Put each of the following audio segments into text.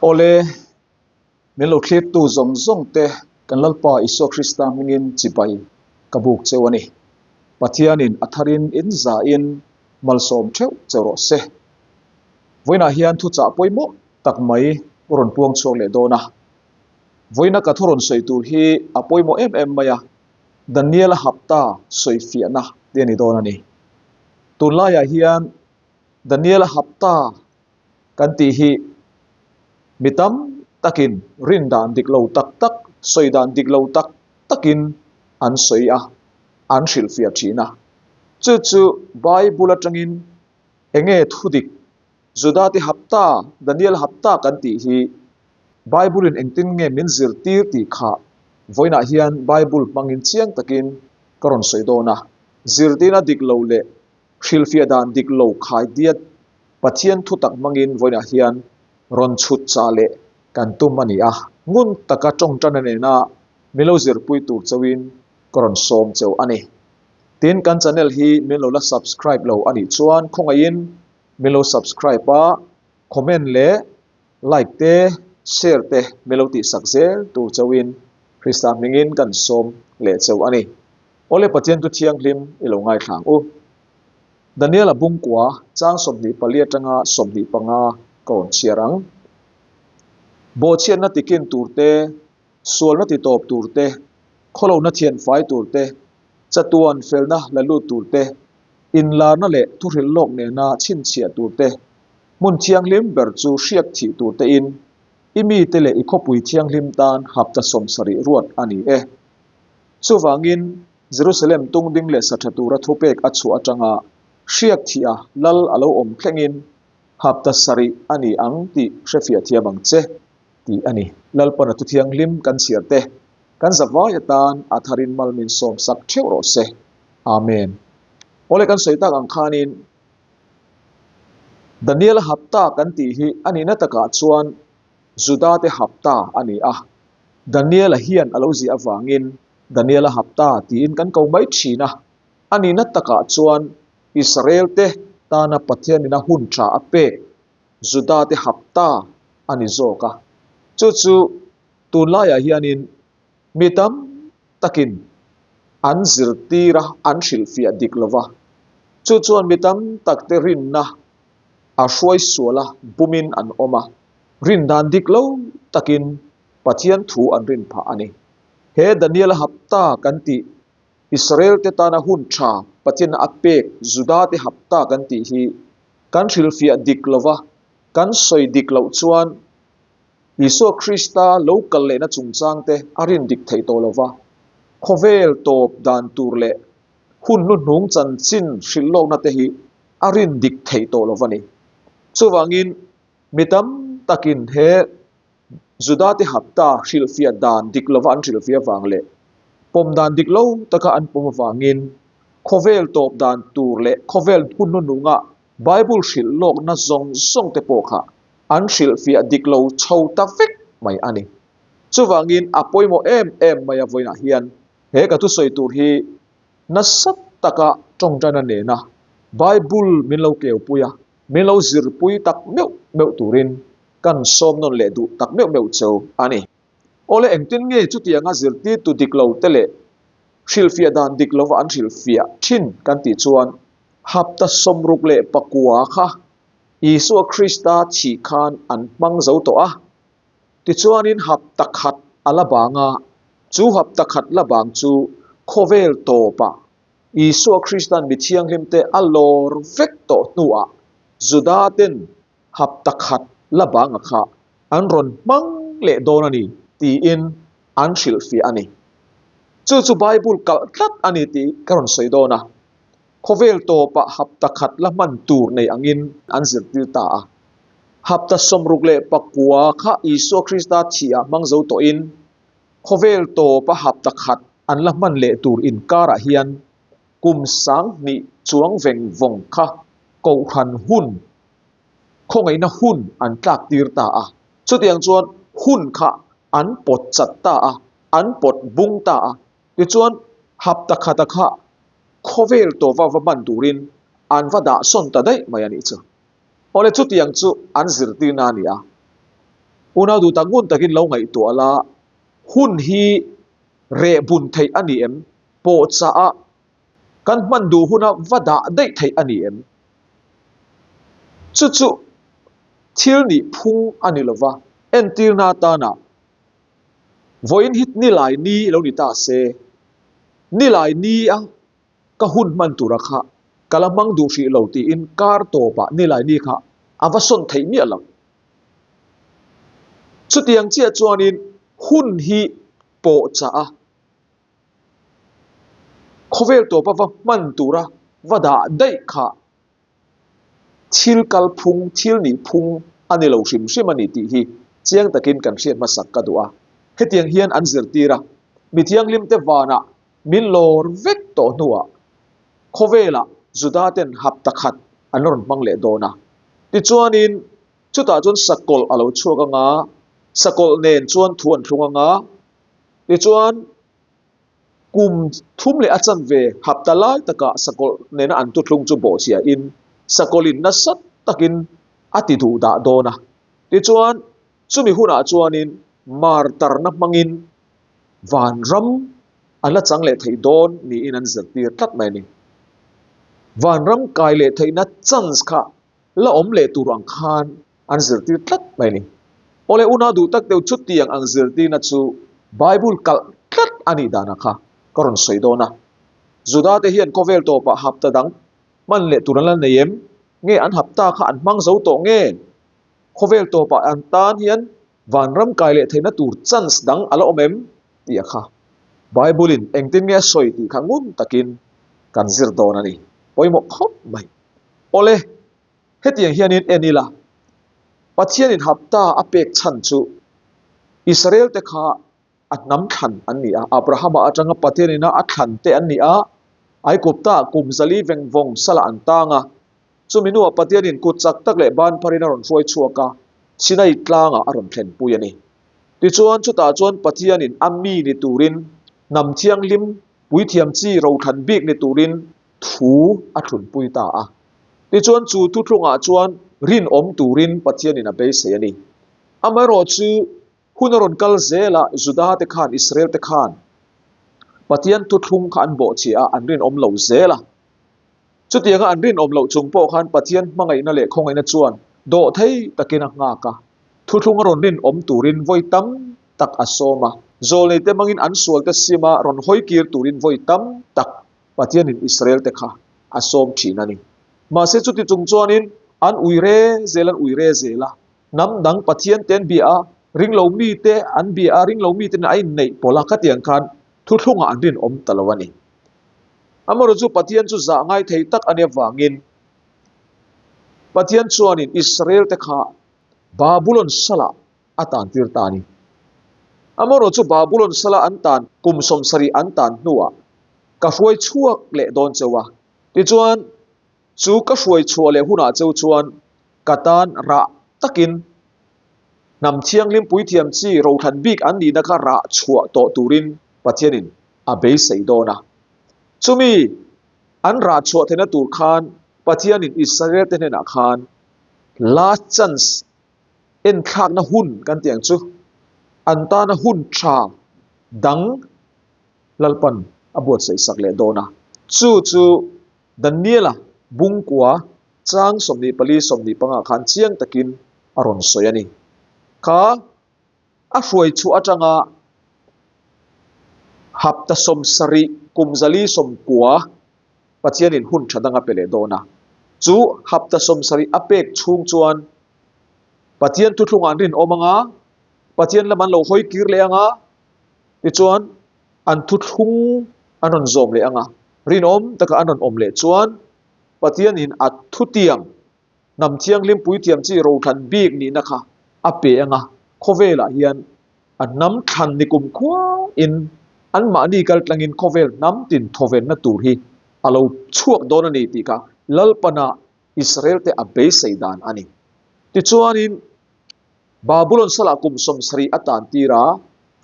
Awle, min lo thlirtu zawng zawng te kan Lalpa Isua Krista hmingin chibai ka buk cheu a ni. Pathianin a tharin in zahin malsawm theuh cheu rawh se. Vawiinah hian thuchah pawimawh tak mai rawn puang chhuak leh dawn a. Vawiina ka thu rawn sawi tur hi a pawimawh em em mai a, Daniela hapta sawifiahna te a ni dawn a ni. Tunlaiah hian Daniela hapta kan tih hi mi tam takin rin dan dik lo tak tak, sawi dan dik lo tak takin an sawi a, an hrilhfiah thin a. Chu chu Bible atangin enge thudik Judate hapta, Daniel hapta kan tih hi Bible in engtin nge min zirtir tih kha vawiinah hian Bible hmangin chiang takin ka rawn sawi dawn a. Zirtirna dik lo leh hrilhfiah dan dik lo khai diat Pathian thutak hmangin vawiinah hian rawn chhut chah leh kan tum a ni a. Ngun taka tawngtana nena min lo zirpui tur chauhin ka rawn sawm cheu a ni. Tin, kan channel hi min lo la subscribe lo a nih chuan khawngaihin min lo subscribe a, comment leh like te, share te min lo tihsak zel tur chauhin Krista hmingin kan sawm leh cheu a ni. Awle Pathian tu thianghlim i lo ngaithla ang u. Daniela bungkua chang 24 atanga 25 ka rawn chhiar ang. Bawhchhiatna tikin tur te, sualna titawp tur te, khawlohna thianfai tur te, chatuan felna la lut tur te, inlarna leh thuhrilh lawk nena chhinchhiah tur te, hmun thianghlim ber chu hriak thih tur tein i mite leh i khawpui thianghlim tan hapta 70 ruat a ni e. Chuvangin, Jerusalem tungding leh sa tha tura thupek a chhuah atanga hriak thih a lal a lo awm thlengin hapta sarih a ni ang tih hrefiah thiam ang che, tih a ni. Lalpana thu thianghlim kan chhiar te, kan zavai atan a tharin mal min sawm sak theuh rawh se. Amen. Awle kan sawi tak ang khanin Daniela hapta kan tih hi a nihna takah chuan Judate hapta a ni a. Daniela hian a lo ziah avangin Daniela hapta tiin kan ko mai thin a. A nihna takah chuan Israelte tana Pathianina hun tha a pek Judate hapta a ni zawk a. Chu chu tunlaiah hianin mi tam takin an zirtir a, an hrilhfiah dik lo va. Chu chuan mi tam takte rinna a hruai sual a, bumin an awm a. Rin dan dik lo takin Pathian thu an rin phah a ni. He Daniela hapta kan tih, Israelte tana hun tha Pathianna a pek Judate hapta kan tih hi kan hrilhfiah dik lo va, kan sawi dik loh chuan Isua Krista lo kal lehna chungchangte a rin dik theih tawh lo va, khawvel tawp dan tur leh hun hnuhnung chanchin hrilh lawkna te hi a rin dik theih tawh lo va ni. Chuvangin mi tam takin he Judate hapta hrilhfiah dan dik lova an hrilhfiah vang leh pawm dan dik lo taka an pawm avangin khawvel tawp dan tur leh khawvel hun hnuhnunga Bible hrilh lawkna zawng zawng te pawh kha an hrilhfiah dik lo chho ta vek mai a ni. Chuvangin a pawimawh em em mai a vawiinah hian he ka thusawi tur hi nasa taka tawngtaina nena Bible min lo keupui a, min lo zirpui tak meuh meuh turin kan sawm nawn leh duh tak meuh meuh cheu a ni. Awle engtin nge chutianga zirtirtu dik lo te leh hrilhfiah dan dik lova an hrilhfiah thin kan tih chuan hapta 69 kha Isua Krista thih khan an hmang zo tawh a. Tichuanin hapta khat a la bang a, chu hapta khat la bang chu khawvel tawpah Isua Krista'n mi thianghlimte a lawr vek tawh hnuah Judaten hapta khat la banga kha an rawn hmang leh dawn a ni tiin an hrilhfiah a ni. Chu chu Bible kalh tlat a ni tih ka rawn sawi dawn a. Khawvel tawpah hapta khat la hman tur nei angin an zirtir ta a. Hapta 69 kha Isua Krista thihah hmang zo tawhin khawvel tawpa hapta khat an la hman leh tur inkarah hian kum 2000 chuang veng vawng kha kohhran hun khawngaihna hun an tlak tir ta a. Chutiang chuan hun kha an pawt chat ta a, an pawt bung ta a. Tichuan hapta khata kha khawvel tawva va hman turin an va dah sawn ta daih mai a nih chu. Awle chutiang chu an zirtirna a ni a. Unau duh tak ngun takin lo ngaihtuah la, hun hi reh bun theih a ni em? Pawhchah a kan hman duh huna va dah daih theih a ni em? Chu chu thil nih phung a ni lova, entirna atana vawiin hi nilai ni lo ni ta se, nilai ni a ka hun hman tura kha ka la hmang duh hrih lo tiin kar tawpah nilai ni kha a va sawn theih miah lo. Chutiang chiah chuanin hun hi pawhchah a, khawvel tawpa va hman tura va dah daih kha thil kalphung, thil nihphung a ni lo hrim hrim a ni tih hi chiang takin kan hriat hmasak ka duh a. Hetiang hian an zirtir a, mi thianghlimte vanah min lawr vek tawh hnuah khawvelah Juda ten hapta khat an rawn hmang leh dawn a. Tichuanin chutah chuan sakawlh a lo chhuak anga, sakawlh nen chuan thu an thlung anga, tichuan kum thum leh a chanve hapta lai takah sakawlh nena an tuthlung chu bawhchhiahin sakawlhin nasa takin a ti duh dah dawn a. Tichuan chumi hunah chuanin martarna hmangin Vanram a la chang leh theih dawn niin an zirtir tlat mai a ni. Vanram kai leh theihna chance kha la awm leh tur ang khan an zirtir tlat mai a ni. Awle una duh tak deuh chutiang ang zirtirna chu Bible kalh tlat a nih danah kha ka rawn sawi dawn a. Juda te hian khawvel tawpah hapta dang hman leh tur an la nei em? Nge an hapta kha an hmang zo tawh nge? Khawvel tawpah an tan hian Vanram kai leh theihna tur chance dang a la awm em? tih a kha. Bible-in engtin nge a sawi tih kha ngun takin kan zir dawn a ni. Pawimawh khawp mai. Awle, hetiang hianin en ila, Pathianin hapta a pek chhan chu Israel-te kha a hnam thlan an ni a, Abrahama atanga Pathianina a thlan te an ni a, Aigupta kum zali vengvawng salah an tang a, Chumi hnuah Pathianin kut chak tak leh ban pharin a rawn hruai chhuak a, Sinai tlangah a rawn thlenpui a ni. Tichuan, chutah chuan Pathianin a mi ni turin, hnam thianghlim, puithiam chi rothlan bik ni turin thu a thlunpui ta a. Tichuan, chu thuthlungah chuan rinawm turin Pathianin a beisei a ni. Amaherawhchu, hun a rawn kal zel a, Juda te khan, Israel te khan Pathian thuthlung kha an bawhchhiah a, an rinawm lo zel a. Chutianga an rinawm loh chung pawh khan Pathian hmangaihna leh khawngaihna chuan dawh thei takin a nghak a, thuthlung a rawn rinawm turin vawi tam tak a sawm a. Zawlneite hmangin an sualte sima rawn hawi kir turin vawi tam tak Pathianin Israelte kha a sawm thin a ni. Mahse chuti chung chuanin an ui re zel an ui re zel a, hnam dang Pathiante an bia a, ringlo mite an bia a, ringlo mite nen a inneih pawlh a, khatiang khan thuthlungah an rinawm ta lo a ni. Amaherawh chu Pathian chu zah ngai thei tak a nih avangin Pathian chuanin Israel-te kha Babulon salah a tantir ta a ni. Amaherawh chu Babulon sala an tan kum 70 an tan hnuah ka hruai chhuak leh dawn cheu a, tichuan chu ka hruai chhuah leh hunah cheu chuan ka tan rah takin hnam thianghlim puithiam chi rothlan bik an nihna kha rah chhuah tawh turin Pathianin a beisei dawn a. Chumi an rah chhuah theihna tur khan Pathianin Israel te hnenah khan last chance enthlakna hun kan tih ang chu an tana hun tha dang Lalpan a buatsaih sak leh dawn a. Chu chu Daniela bungkua chang 24 25 khan chiang takin a rawn sawi a ni. Kha A hruai chhuah atanga hapta 70 kum 490 Pathianin hun tha dang a pe leh dawn a. Chu hapta 70 a pek chhung chuan Pathian thuthlungah an rinawm anga, Pathian lam an lo hawi kir leh anga, tichuan an thuthlung an rawn zawm leh anga, rinawm taka an rawn awm leh chuan Pathianin a thutiang Hnam thianghlim puithiam chi rothlan bik nihna kha a pe anga khawvelah hian a hnam thlan ni kum khuain anmahni kal tlangin khawvel hnam tin thawvenna tur hi a lo chhuak dawn a ni tih kha Lalpana Israel-te a beisei dan a ni. Tichuanin Babulon salah kum 70 a tan tir a,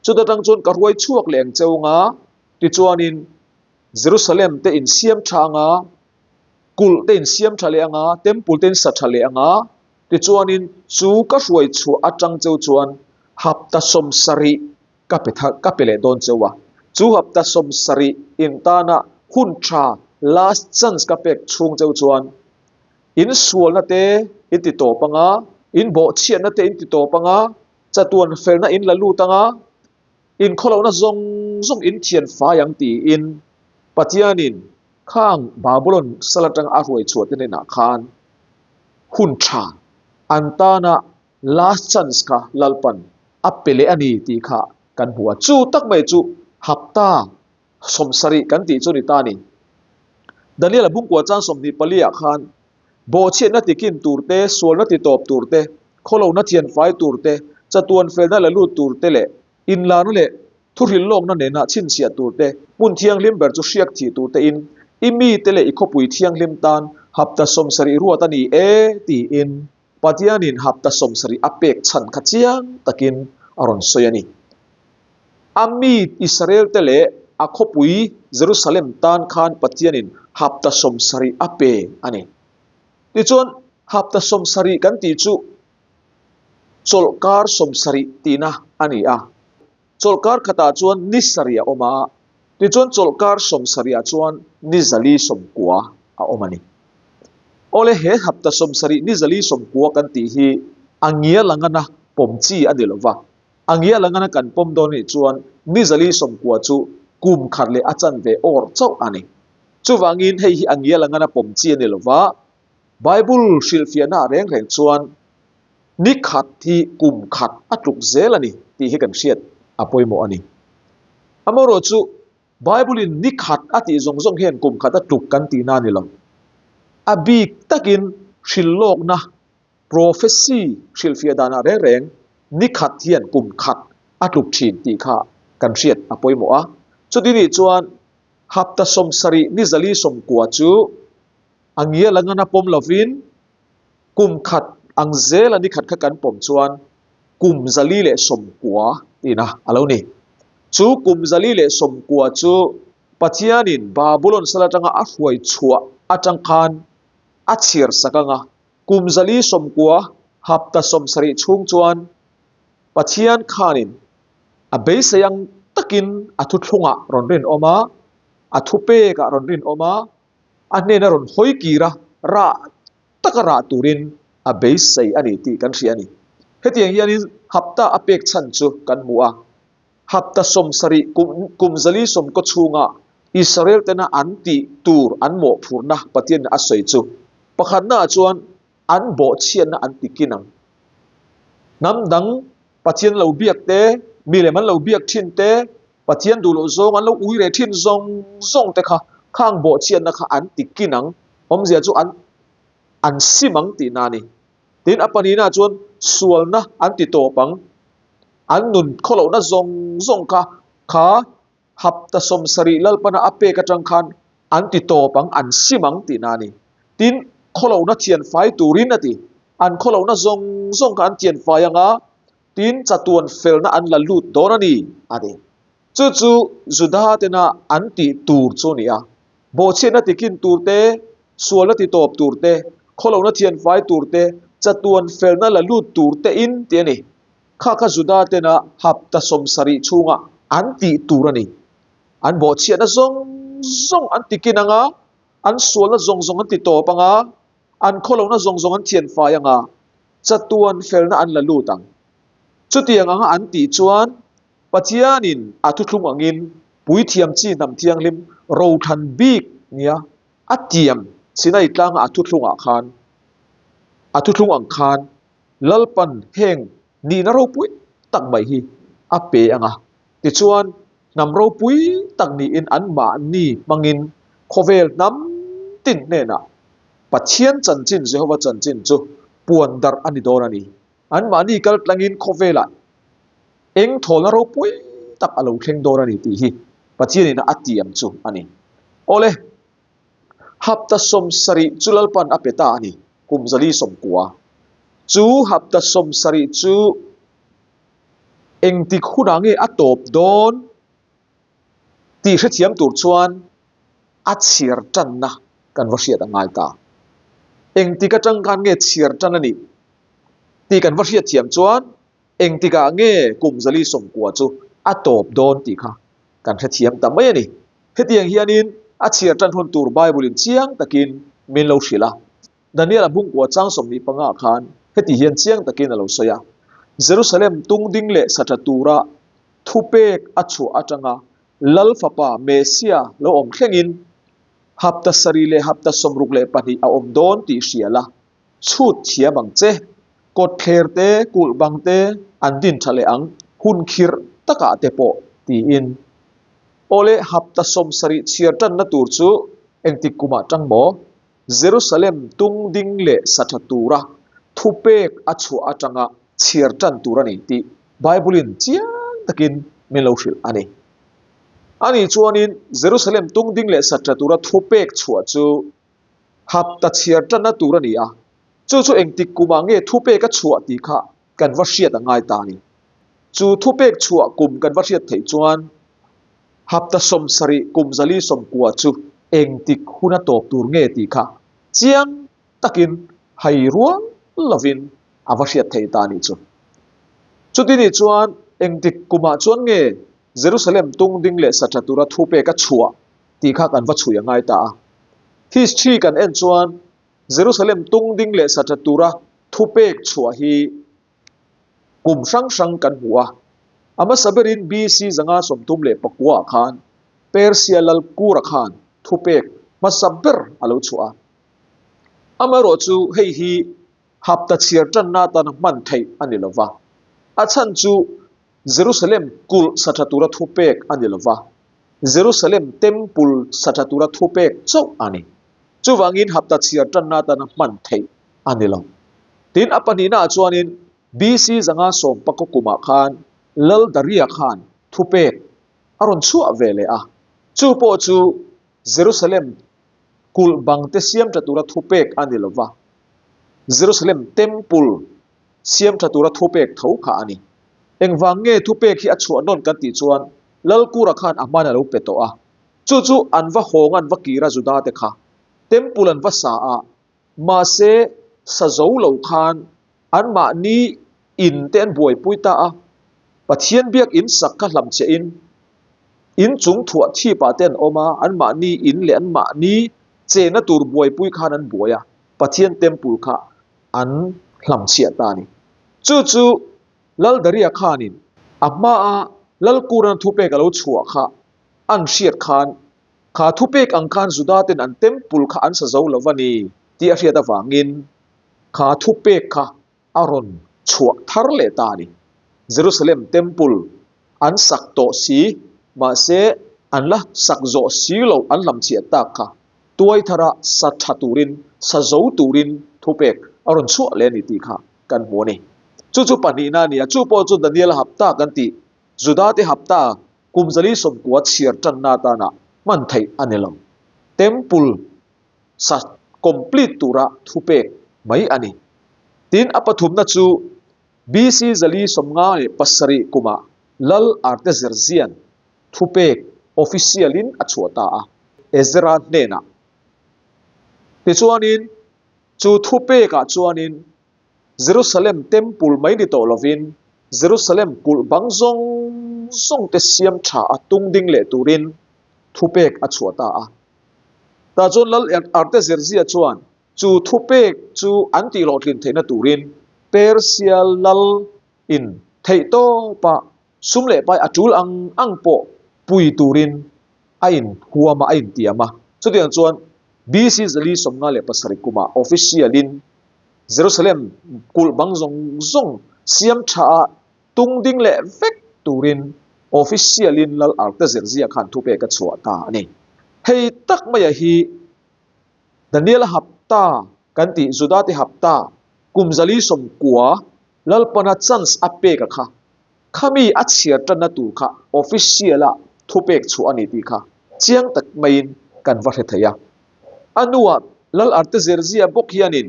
chuta tang chuan ka hruai chhuak leh ang cheu anga, tichuanin Jerusalem te insiam tha anga, kulh te insiam tha leh anga, temple te in sa tha leh anga, Tichuanin chu ka hruai chhuah atang cheu chuan hapta 70 ka pe thar ka pe leh dawn cheu a. Chu hapta 70 in tana hun tha last chance ka pek chhung cheu chuan in sualna te in ti tawp anga, in bawhchhiatna te in ti tawp anga, chatuan felna in la lut anga, in khawlohna zawng zawng in thian fai ang tiin Pathianin khang Babulon sal atanga a hruai chhuah te hnenah khan hun tha an tana last chance kha Lalpan a pe leh a ni tih kha kan hmu a. Chu tak mai chu hapta 70 kan tih chu ni ta a ni. Daniel-a bungkua chang 24 ah khan bawhchhiatna tikin tur te, sualna titawp tur te, khawlohna thianfai tur te, chatuan felna la lut tur te leh inlarna leh thuhrilh lawkna nena chhinchhiah tur te, hmun thianghlim ber chu hriak thih tur tein i mite leh i khawpui thianghlim tan hapta 70 ruat a ni e tiin Pathianin hapta 70 a pek chhan kha chiang takin a rawn sawi a ni. A mi Israel te leh a khawpui Jerusalem tan khan Pathianin hapta 70 a pe a ni. Tichuan, hapta 70 kan tih chu chawlhkar 70 tihna a ni a. Chawlhkar khatah chuan ni sarih a awm a, tichuan chawlhkar 70ah chuan ni 490 a awm a ni. Awle, he hapta 70 ni 490 kan tih hi a ngial angana pawm chi a ni lo va. A ngial angana kan pawm dawn anih chuan ni 490 chu kum khat leh a chanve awr chauh a ni. Chuvangin hei hi a ngial angana pawm chi a ni lo va, Bible hrilhfiahna ah reng reng chuan ni khat hi kum khat a tluk zel a ni tih hi kan hriat a pawimawh a ni. Amaherawhchu Bible-in ni khat a tih zawng zawng hian kum khat a tluk kan tihna a ni lo. A bik takin hrilhlawkna, prophecy, hrilhfiah danah reng reng ni khat hian kum khat a tluk thin tih kha kan hriat a pawimawh a. Chuti nih chuan hapta 70 ni 490 chu a ngial angana pawm lovin kum khat ang zela ni khat kha kan pawm chuan kum 490 tihna a lo ni. Chu kum 490 chu Pathianin Babulon sal atanga a hruai chhuah atang khan a chhiar sak anga kum 490 hapta 70 chhung chuan Pathian khanin a beisei ang takin a thuthlungah rawn rinawm a, a thupekah rawn rinawm a, a hnena rawn hawi kir a, rah taka rah turin a beisei a ni tih kan hria a ni. Hetiang hianin hapta a pek chhan chu kan hmu a, hapta 70 kum kum 490 chhunga Israel tena an tih tur an mawhphurhna Pathianin a sawi chu pakhatnaah chuan an bawhchhiatna an ti kin ang. Hnam dang Pathian lo biak te, milem an lo biak thin te, Pathian duh loh zawng an lo ui reh thin zawng zawng te kha khang bawhchhiatna kha an ti kin ang. Awmzia chu an an sim ang tihna a ni. Tin, a pahnihna chuan sualna an ti tawp ang. An nun khawlohna zawng zawng kha kha hapta 70 Lalpana a pek atang khan an ti tawp ang, an sim ang tihna a ni. Tin, khawlohna thianfai turin a ti. An khawlohna zawng zawng kha an thianfai ang a, tin chatuan felna an la lut dawn a ni, a ti. Chu chu Juda tena an tih tur chu a ni a. Bawhchhiatna tikin tur te, sualna titawp tur te, khawlohna thianfai tur te, chatuan felna la lut tur te in ti a ni. Kha kha Juda tena hapta 70 chhunga an tih tur a ni. An bawhchhiatna zawng zawng an tikin ang a, an sualna zawng zawng an titawp ang a, an khawlohna zawng zawng an thianfai ang a, chatuan felna an la lut ang. Chutiang anga an tih chuan Pathianin a thuthlung angin puithiam chi hnam thianghlim rothlan bik nia a tiam Sinai tlanga a thuthlungah khan a thuthlung ang khan Lalpan heng nihna ropui tak mai hi a pe ang a. Tichuan hnam ropui tak niin anmahni hmangin khawvel hnam tin hnenah Pathian chanchin Jehova chanchin chu puan darh a ni dawn a ni. Anmahni kal tlangin khawvelah eng thawlna ropui tak a lo thleng dawn a ni tih hi Pathianin a tiam chu a ni. Awle, hapta 70 chu Lalpan a pe ta a ni, kum 490. Chu hapta 70 chu engtik hunah nge a tawp dawn tih hrethiam tur chuan a chhiar tanna kan va hriat a ngai ta. Engtik atang khan nge chhiar tan a nih? tih kan va hriatthiam chuan engtikah nge kum 490 chu a tawp dawn tih kha kan hrethiam ta mai a ni. Hetiang hianin a chhiar tan hun tur Bible-in chiang takin min lo hrilh a. Daniel-a bungkua chang 25 ah khan heti hian chiang takin a lo sawi a, Jerusalem tung ding leh sa tha tura thupek a chhuah atanga Lal fapa Messiah lo awm thlengin hapta sarih leh hapta 62 a awm dawn tih hria la, chhut thiam ang che. Kawtthler te, kulh bang te an din tha leh ang, hun khirh takah te pawh, tiin. Awle, hapta 70 chhiar tanna tur chu engtik kumah tang maw? Jerusalem tung ding leh sa tha tura thupek a chhuah atanga chhiar tan tur a ni tih Bible-in chiang takin min lo hrilh a ni. Ani chuanin Jerusalem tung ding leh sa tha tura thupek chhuah chu hapta chhiar tanna tur a ni a, chu chu engtik kumah nge thupek a chhuah tih kha kan va hriat a ngai ta a ni. Chu thupek chhuah kum kan va hriat theih chuan hapta 70 kum 490 chu engtik huna tawp tur nge tih kha chiang takin hai rual lovin a va hriat theih ta a nih chu. Chuti nih chuan engtik kumah chuan nge Jerusalem tung ding leh sa tha tura thupek a chhuah tih kha kan va chhui a ngai ta a. History kan en chuan Jerusalem tung ding leh sa tha tura thupek chhuah hi kum hrang hrang kan hmu a. A hmasa berin BC 539 ah khan Persia lal Kura khan thupek hmasa ber a lo chhuah a. Amaherawh chu hei hi hapta chhiar tanna atana hman theih a ni lova. A chhan chu Jerusalem kulh sa tha tura thupek a ni lova, Jerusalem Temple sa tha tura thupek chauh a ni. Chuvangin hapta chhiar tanna atana hman theih a ni lo. Tin, a pahnihnaah chuanin BC 510 kumah khan Lal Daria khan thupek a rawn chhuah ve leh a. Chu pawh chu Jerusalem kulh bangte siam tha tura thupek a ni lova, Jerusalem Temple siam tha tura thupek tho kha a ni. Engvang nge thupek hi a chhuah nawn kan tih chuan Lal Kura khan a hman a lo pe tawh a. Chu chu an va hawng an va kir a Juda te kha Temple an va sa a, mahse sa zo lo khan anmahni in te an buaipui ta a, Pathian biak in sak kha hlam che in in chung thuah thip ah te an awm a, anmahni in leh anmahni chena tur buaipui khan an buai a, Pathian Temple kha an hlam chhiah ta a ni. Chu chu Lal Daria khanin a hmaa Lal Kuran thupek a lo chhuah kha an hriat khan kha thupek ang khan Juda ten an Temple kha an sa zo lo va ni tih a hriat avangin kha thupek kha a rawn chhuah thar leh ta a ni. Jerusalem Temple an sak tawh si, mahse an la sak zawh si lo an hlamchhiah tak kha tuai thara sa tha turin, sa zo turin thupek a rawn chhuah leh a ni tih kha kan hmu a ni. Chu chu pahnihna a ni a, chu pawh chu Daniel-a hapta kan tih, Juda-te hapta kum 490 chhiar tanna atana hman theih a ni lo. Temple sa complete tura thupek mai a ni. Tin, a pathumna chu BC 457 kumah Lal Artaxerxes thupek official-in a chhuah ta a, Ezra hnenah. Tichuanin, chu thupekah chuanin Jerusalem Temple mai ni tawh lovin Jerusalem kulh bang zawng zawng te siam tha a tung ding leh turin thupek a chhuah ta a. Tah chuan Lal Artaxerxes chuan chu thupek chu an tih hlawhtlin theihna turin Persia lal in theih tawpa sum leh pai a tul ang ang pawh pui turin a in huam a, a intiam a. Chutiang chuan BC 457 kumah official-in Jerusalem kulh bang zawng zawng siam tha a tung ding leh vek turin official-in Lal Artaxerxes khan thupek a chhuah ta a ni. Hei tak maia hi Daniel-a hapta kan tih Juda-te hapta kum 490 Lalpana chance a pek a kha, khami a chhiar tanna tur kha official-a thupek chhuah a ni tih kha chiang tak maiin kan va hre thei a. A hnuah Lal Artaxerxes bawk hianin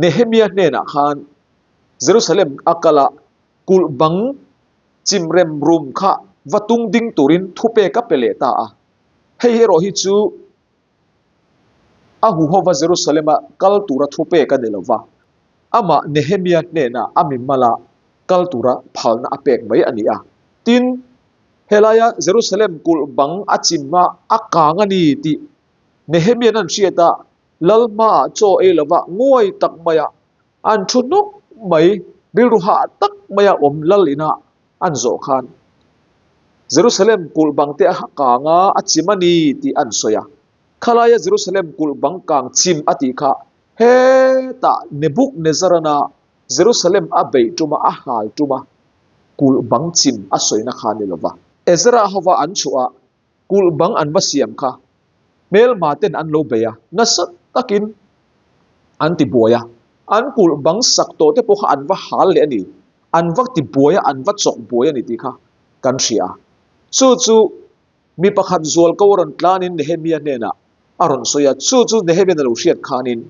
Nehemia hnenah khan Jerusalem a kal a, kulh bang chimrem rum kha va tung ding turin thupek a pe leh ta a. Hei erawh hi chu a huhova Jerusalem-a kal tura thupek a ni lo va. Amah Nehemia hnenah a mimala kal tura phalna a pek mai a ni a. Tin, helaia Jerusalem kulh bang a chim a, a kang a ni tih Nehemia'n an hriat a, lal hmaah chaw ei lova nguai tak maia an thu hnawk mai, rilru hah tak maia awm lal ina an zawh khan Jerusalem kulh bang te a kang a, a chim a ni tih an sawi a. Khalaia Jerusalem kulh bang kang chim a tih kha hetah Nebuknezarana Jerusalem a beih tuma a hal tuma kulh bang chim a sawina kha a ni lo va. Ezra hova an chhuah a, kulh bang an va siam kha hmelma ten an lo bei a, nasa takin an ti buai a, an kulh bang sak tawh te pawh kha an va hal leh a ni, an va ti buai a, an va chawk buai a ni tih kha kan hria a. Chu chu mi pakhat zual ko a rawn tlanin Nehemia hnenah a rawn sawi a, chu chu Nehemia'n a lo hriat khanin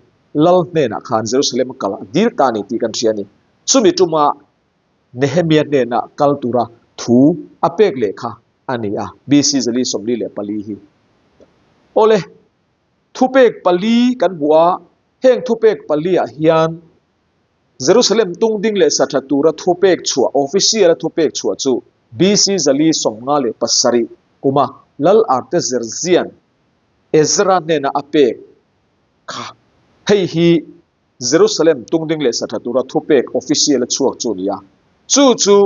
lal hnenah khan Jerusalem a kal a dil ta a ni tih kan hria a ni. Chumi tuma Nehemia hnenah kal tura thu a pek leh kha a ni a, BC 444 hi. Awle, thupek pali kan hmu a, heng thupek paliah hian Jerusalem tungding leh sa tha tura thupek chhuah, official-a thupek chhuah chu BC 457 kuma Lal Artezerzian Ezra hnena a pek kha. Hei hi Jerusalem tungding leh sa tha tura thupek official-a chhuak chu a ni a, chu chu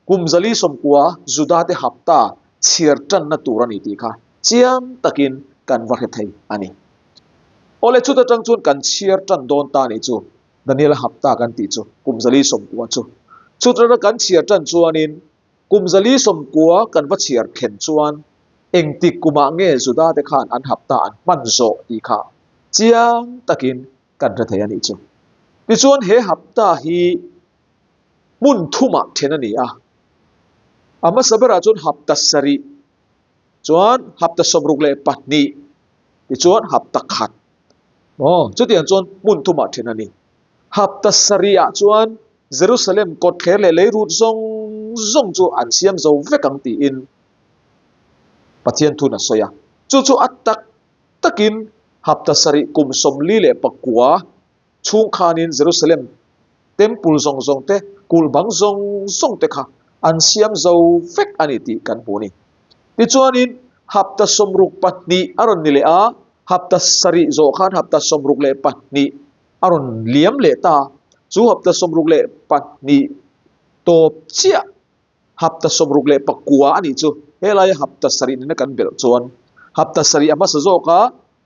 Kum 490 Judate hapta chhiar tanna tur a ni tih kha chiang takin kan va hre thei a ni. Awle chuta tang chuan kan chhiar tan dawn ta nih chu Daniela hapta kan tih chu kum 490 chu. Chuta tanga kan chhiar tan chuanin kum 490 kan va chhiar thlen chuan engtik kumah nge Judate khan an hapta an hman zawh tih kha chiang takin kan hre thei a nih chu. Tichuan he hapta hi hmun thumah then a ni a. A hmasa berah chuan hapta sarih, chuan hapta 62, tichuan hapta khat. Aw, chutiang chuan hmun thumah then a ni. Hapta sarihah chuan Jerusalem kawtthler leh leirut zawng zawng chu an siam zo vek ang tiin Pathian thun a sawi a. Chu chu a tak takin hapta sarih kum 49 chhung khanin Jerusalem Temple zawng zawng te, kulh bang zawng zawng te kha an siam zo vek a ni tih kan hmu a ni. Tichuanin hapta 62 a rawn ni leh a, hapta sarih zawh khan hapta 62 a rawn liam leh ta. Chu hapta 62 tawp chiah hapta 69 a nih chu. Helaia hapta sarih nena kan belh chuan hapta sarih a hmasa zawk a,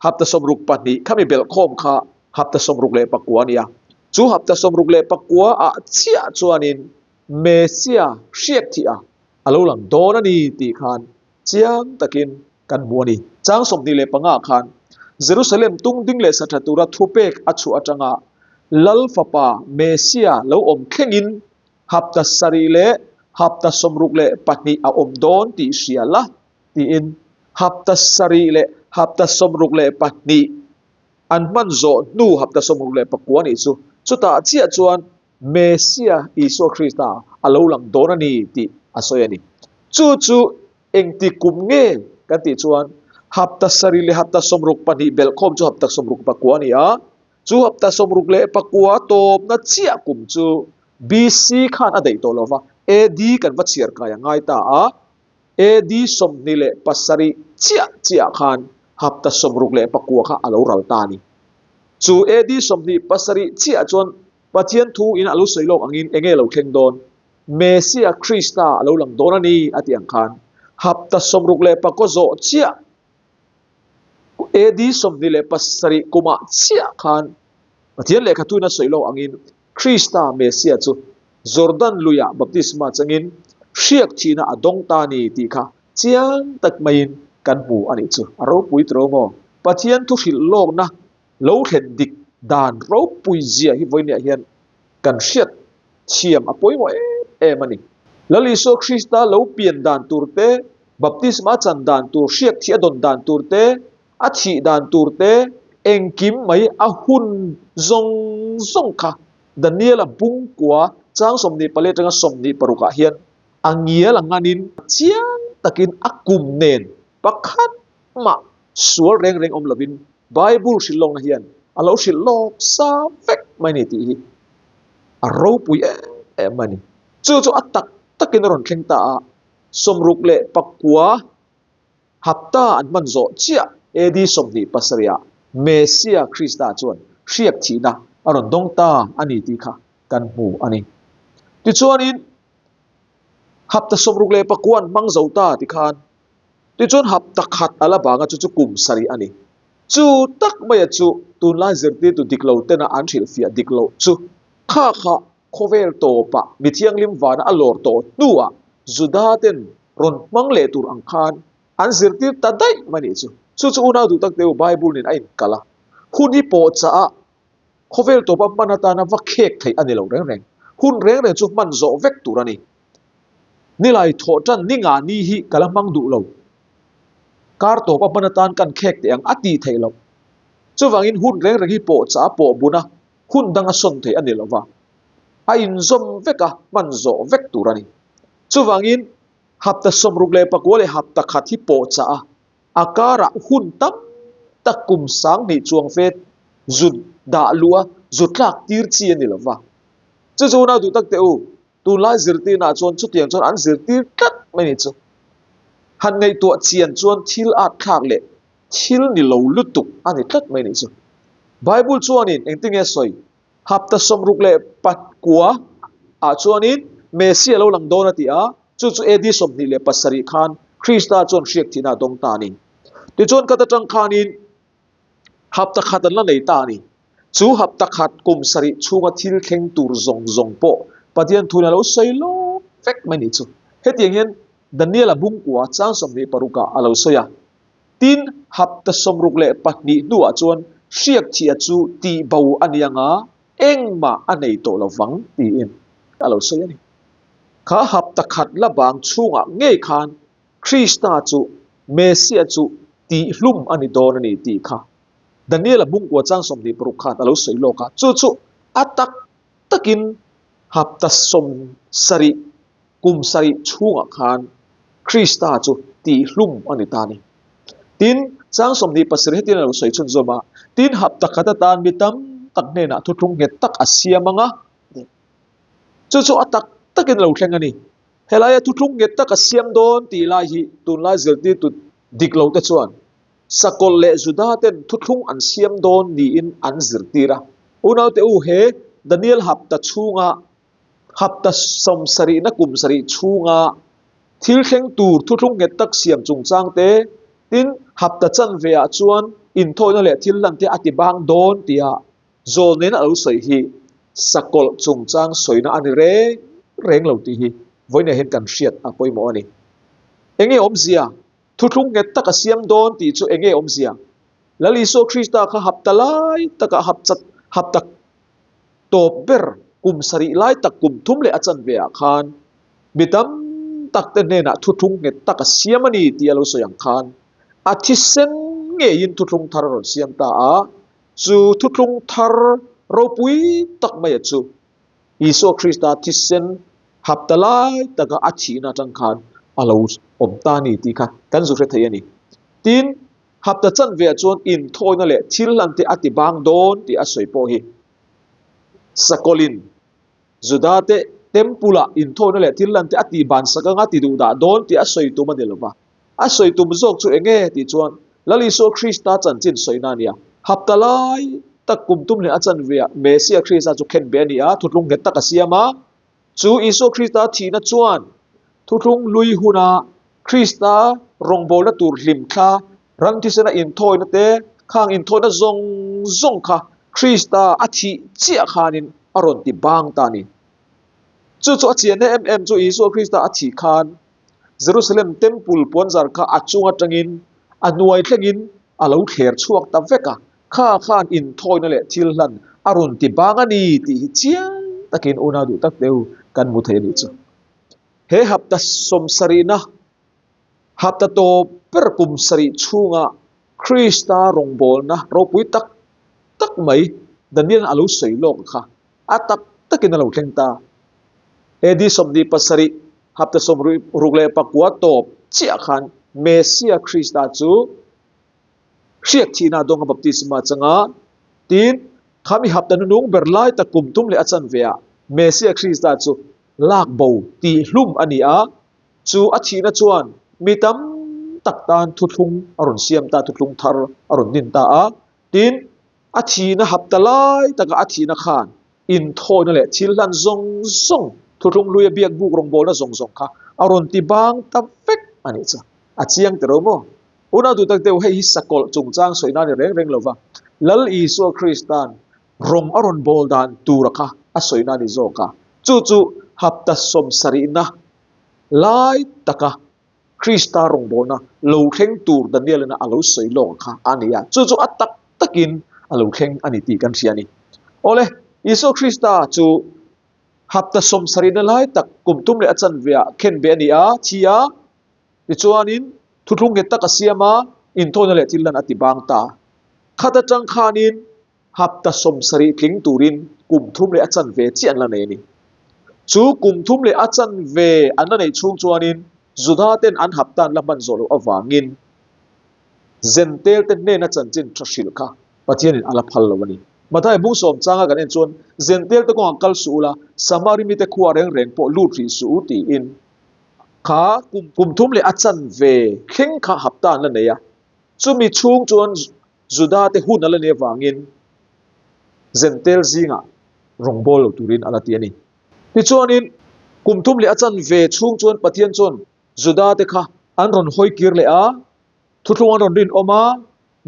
hapta 62 khami belh khawm kha hapta 69 a ni a. Chu hapta 69 ah chiah chuanin Messia hriat thih a a lo lang dawn a ni tih khan chiang takin kan hmu a ni. Chang 25 khan Jerusalem tung ding leh sa tha tura thupek a chhuah atanga Lal fapa Messia lo awm thlengin hapta sarih leh hapta 62 a awm dawn tih hria la tiin hapta sarih leh hapta 62 an hman zawh hnu hapta 69 nih chu chutah chiah chuan Messia Isua Krista a lo lang dawn a ni tih a sawi a ni. Chu chu engti kum nge kan tih chuan hapta sarih leh hapta 62 belhkhawm chu hapta 69 a ni a, chu hapta 69 tawpna chiah kum chu BC khan a daih tawh lo va, AD kan va chhiar kai a ngai ta a, AD 27 chiah chiah khan hapta 69 kha a lo ral ta a ni. Chu AD 27 chiah chuan Pathian thu in a lo sawi lawk angin eng nge lo thleng dawn? Messia Krista a lo lang dawn a ni a tih ang khan hapta 69 zawh chiah AD 27 kumah chiah khan Pathian lehkha thu in a sawi lawk angin Krista Messia chu Jordan luiah baptisma changin hriak thihna a dawng ta a ni tih kha chiang tak maiin kan hmu a nih chu. A ropui tiro maw? Pathian thu hrilh lawkna lo thlen dik dan ropui zia hi vawinia hian kan hriat thiam a pawimawh em em a ni. Lal Isua Krista lo pian dan tur te, baptisma chan dan tur, hriak thih a dawn dan tur te, a thih dan tur te, engkim mai a hun zawng zawng kha Daniela bungkua chang 24 atanga 26 ah hian a ngial a nganin chiang takin a kum nen pakhat mah sual reng reng awm lovin Bible hrilh lawkna hian a lo hrilh lawk sa vek mai ni tih hi A ropui em em a ni. Chu chu a tak takin a rawn thleng ta a, 69 hapta an hman zawh chiah AD 27 ah Messia Krista chuan hriak thihna a rawn dawng ta a ni tih kha kan hmu a ni. Tichuanin hapta 69 an hmang zo ta tikhan tichuan hapta khat a la bang a, chu chu kum sarih a ni. Chu tak maia chu tunlai zirtirtu dik lo tena an hrilhfiah dik loh chu kha kha khawvel tawpah mi thianghlim vana a lawr tawh hnuah Juda ten rawn hmang leh tur ang khan an zirtir ta daih mai nih chu. Chu chu unau duh tak teu Bible nen a inkalh a, hun hi pawh chah a khawvel tawpa hman atana va khek theih a ni lo reng reng. Hun reng reng chu hman zawh vek tur a ni. Nilai thawh tan ni nga ni hi ka la hmang duh lo. Kar tawpa hman atan kan khek teh ang a tih theih loh. Chuvangin hun reng reng hi pawh chah a pawh bun a, hun dang a sawn theih a ni lo va. A inzawm vek a, hman zawh vek tur a ni. Chuvangin hapta 64 leh hapta khat hi pawh chah a, a karah hun tam tak kum 2000 chuang fe zu dah luh a, zu tlak tir chi a ni lo va. Chu chu unau duh tak teh u, tunlai zirtirnaah chuan chutiang chuan an zirtir tlat mai ni chu. Han ngaihtuah chian chuan thil at thlak leh thil ni lo lutuk a ni tlat mai ni chu. Bible chuanin engtinge sawi? Hapta 69 ah chuanin Messia lo lang dawn a ti a, chu chu AD 27 khan Krista chuan hriak thihna a dawng ta a ni. Tichuan kat atang khanin hapta khat an la nei ta a ni. Chu hapta khat kum sarih chhunga thil thleng tur zawng zawng pawh Pathian thuin a lo sawi lawk vek mai ni chu. Hetiang hian Daniel-a bungkua chang 26 ah a lo sawi a. Tin, hapta 62 hnuah chuan hriak thihah chu tihbo a ni anga engmah a nei tawh lo vang tiin a lo sawi a ni. Kha hapta khat la bang chhungah ngei khan Krista chu Messiah chu tihhlum a ni dawn a ni tih kha Daniel-a bungkua chang 26 khan a lo sawi lawk a. Chu chu a tak takin hapta 70 kum sarih chhungah khan Krista chu tihhlum a ni ta a ni. Tin, chang 27 hetin a lo sawi chhunzawm a, Tin, hapta khat atan mi tam tak hnenah thuthlung nghet tak a siam ang a, chu chu a tak takin a lo thleng a ni. Helaia thuthlung nghet tak a siam dawn tih lai hi tunlai zirtirtu dik lote chuan Sakawlh leh Juda ten thuthlung an siam dawn niin an zirtir a. Unaute u, he Daniel hapta chhunga Hapta 70 na kum sarih chhunga thil thleng tur thuthlung nghet tak siam chungchang te, tin hapta chanve ah chuan inthawina leh thil hlan te a ti bang dawn tia zawlnen a lo sawi hi sakawlh chungchang sawina a ni reng reng lo tih hi vawiinah hian kan hriat a pawimawh a ni. Enge awmzia? Thuthlung nghet tak a siam dawn tih chu enge awmzia? Lal Isua Krista kha hapta lai takah hapchat hapta tawp ber kum sarih lai tak kum thum leh a chanve ah khan mi tam tak te hnenah thuthlung nghet tak a siam a ni tih a lo sawi ang khan a thisen ngeiin thuthlung thar a rawn siam ta a, chu thuthlung thar ropui tak maia chu Isua Krista thisen hapta lai taka a thihna atang khan a lo awm ta a ni tih kha kan zu hre thei a ni. Tin, Hapta chanve chuan inthawina leh thil hlan te a ti bang dawn tih a sawi pawh hi Sakawlin Juda te temple ah inthawina leh thil hlan te a tih ban sak anga ti duh dah dawn tih a sawi tum a ni lova. A sawi tum zawk chu enge tih chuan Lal Isua Krista chanchin sawina a ni a. Hapta lai tak kum tum leh a chanve ah Messiah Krista chu khen be a ni a, thuthlung nghet tak a siam a. Chu Isua Krista thihna chuan thuthlung hlui huna Krista rawngbawlna tur hlim thla, ram thisena inthawina te, khang inthawina zawng zawng kha Krista a thih chiah khanin a rawn ti bang ta a ni. Chu chu a chianna em em chu Isua Krista a thih khan Jerusalem Temple puanzar kha a chung atangin a hnuai thlengin a lo thler chhuak ta vek a, kha khan inthawina leh thil hlan a rawn ti bang a ni tih hi chiang takin unau duh tak deuh kan hmu thei a nih chu. He hapta sawmsarihna, hapta tawp ber kum sarih chhunga Krista rawngbawlna ropui tak tak mai Daniel-a'n a lo sawi lawk kha a tak takin a lo thleng ta. AD 27, hapta 69 tawp chiah khan Messia Krista chu hriak thihna a dawnga baptisma changa tin, khami hapta nunung ber lai tak kum tum leh a chanve ah. Messia Krista chu lak bo tih hlum a ni a, chu a thihna chuan mi tam tak tan thuthlung a rawn siam ta, thuthlung thar a rawn din ta a. Tin, a thihna hapta lai taka a thihna khan inthawina leh thil hlan zawng zawng, thuthlung hluia biak buk rawngbawlna zawng zawng kha a rawn ti bang ta vek a nih chu. A chiang tiro maw? Unau duh tak deuh, hei hi sakawlh chungchang sawi nan i reng reng lo va, Lal Isua Krista'n rawng a rawn bawl dan tura kha a sawi nan i zawk a. Chu chu hapta sawmsarihna lai taka Krista rawngbawlna lo thleng tur Daniel-in a lo sawi lawk kha a ni a, chu chu a tak takin a lo thleng a ni tih kan hria a ni. Awle, Isua Krista chu hapta sawmsarihna lai tak kum tum leh a chanveah khenbeh a ni a, thi a, tichuanin thuthlung nghet tak a siam a, inthawina leh thil lan a ti bang ta. Khat atang khanin hapta 70 tling turin kum thum leh a chanve chiah an la nei a ni. Chu kum thum leh a chanve an la neih chhung chuanin Juda ten an hapta an la hman zawh loh avangin Zentel te hnena chanchin tha hrilh kha Pathianin a la phal lo a ni. Mathai bung sawm changa kan en chuan Zentel te kawngah kal suh ula, Samari mite khua reng reng pawh lut rih suh u tiin kha kum thum leh a chanve thleng kha hapta an la nei a. Chumi chhung chuan Juda te hun a la nih avangin Zentel zingah rawngbâwl lo turin a la ti a ni. Tichuanin, kum thum leh a chanve chhung chuan Pathian chuan Juda te kha an rawn hawi kir leh a, thuthlung an rawn rinawm a,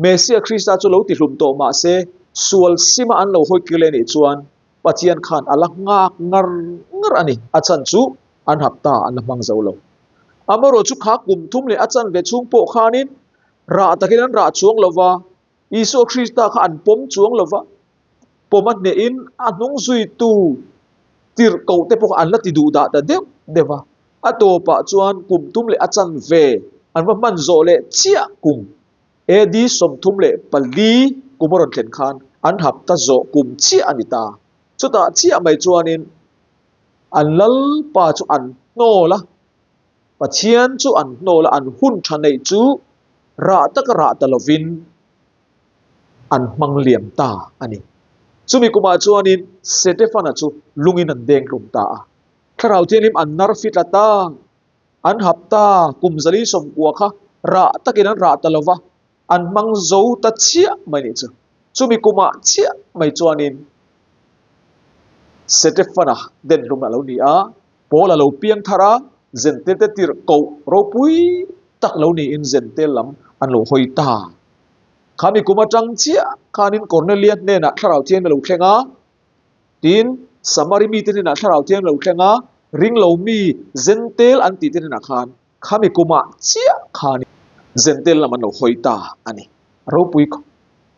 Messia Krista chu lo tihlum tawh mah se, sual sima an lo hawi kir leh nih chuan Pathian khan a la nghak ngar ngar a ni. A chhan chu an hapta an la hmang zo lo. Amaherawhchu kha kum thum leh a chanve chhung pawh khanin Rah takin an rah chuang lo va, Isua Krista kha an pawm chuang lo va, pawm a hnehin a hnung zuitu tirhkoh te pawh kha an la ti duh dah ta deuh deuh va. A tawpah chuan kum tum leh a chanve an va hman zawh leh chiah kum AD 34 kum a rawn thlen khan an hapta zawh kum chiah a ni ta. Chutah chiah mai chuanin an Lalpa chu an hnawl a. Pathian chu an hnawl a, an hun tha neih chu rah taka rah ta lovin an hmang liam ta a ni. Chumi kumah chuanin Setefana chu lungin an deng hlum ta a. Thlarau Thianghlim an nar fitla ta, an hap ta, kum zali sawmkua kha rah takin an rah ta lova, an hmang zo ta chiah mai nih chu. Chumi kumah chiah mai chuanin Setefana den hlum a lo ni a, Paul a lo piang thar a, Zentel te tirh koh ropui tak lo niin Zentel lam an lo hawi ta. Khami kum atang chiah khanin Kornelia hnenah Thlarau Thianghlim a lo thleng a, tin Samari mite hnenah Thlarau Thianghlim a lo thleng a, ringlo mi Zentel an tih te hnenah khan khami kumah chiah khanin Zentel lam an lo hawi ta a ni. Ropui khawp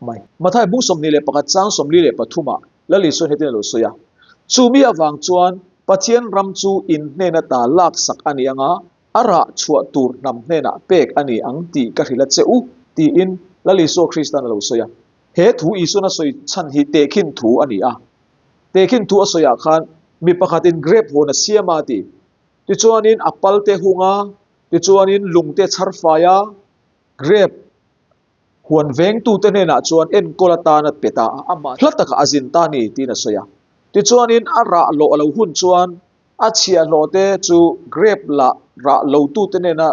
mai. Mathai bung 21 chang 43 ah Lal Isuan hetin a lo sawi a, Chumi avang chuan Pathian ram chu in hnen ata laksak a ni ang a, a rah chhuah tur hnam hnenah pek a ni ang tih ka hrilh a che u, tiin Lal Isua Krista'n a lo sawi a. He thu Isuan a sawi chhan hi tehkhin thu a ni a. Tehkhin thu a sawiah khan mi pakhatin grape huan a siam a ti. Tichuanin a palte hung a, tichuanin lungte chhar fai a, grape Huan vengtute hnenah chuan enkawl atan a pe ta a, amah hla takah a zin ta a ni tiin a sawi a. Tichuanin a rah lawh a lo hun chuan a chhiahhlawhte chu grape lah rah lotute hnena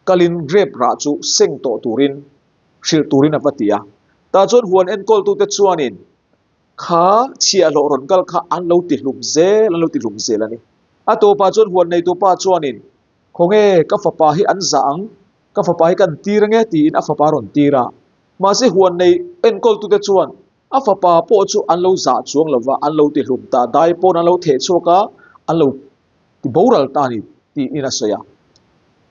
kalin grape rah chu seng tawh turin hrilh turin a va ti a. Tah chuan huan enkawltute chuanin kha chhiahhlawh rawn kal kha an lo ti hlum zel, an lo ti hlum zel a ni. A tawpah chuan huan neitupa chuanin, Khawnge ka fapa hi an zah ang? Ka fapa hi kan tir ange tiin a fapa a rawn tir a. Mahse huan nei enkawltute chuan a fapa pawh chu an lo zah chuang lo va, an lo ti hlum ta, dai pawn an lo theh chhuak a, an lo ti boral ta a ni tiin a sawi a.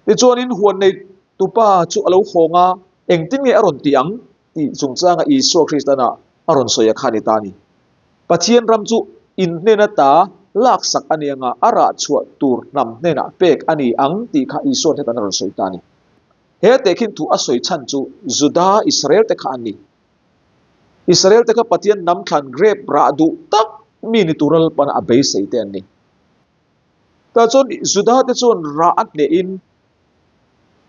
Tichuanin huan nei tupa chu a lo hawng a, engtin nge a rawn tih ang tih chungchanga Isua Kristana a rawn sawi a kha a ni ta a ni. Pathian ram chu in hnen ata laksak a ni anga a rah chhuah tur hnam hnenah pek a ni ang tih kha Isua'n hetan a rawn sawi ta a ni. He tehkhin thu a sawi chhan chu Juda Israel te kha an ni. Israel te kha Pathian hnam thlan grape rah duh tak mi ni tura Lalpana a beisei te an ni. Tah chuan Juda te chuan rah a hnehin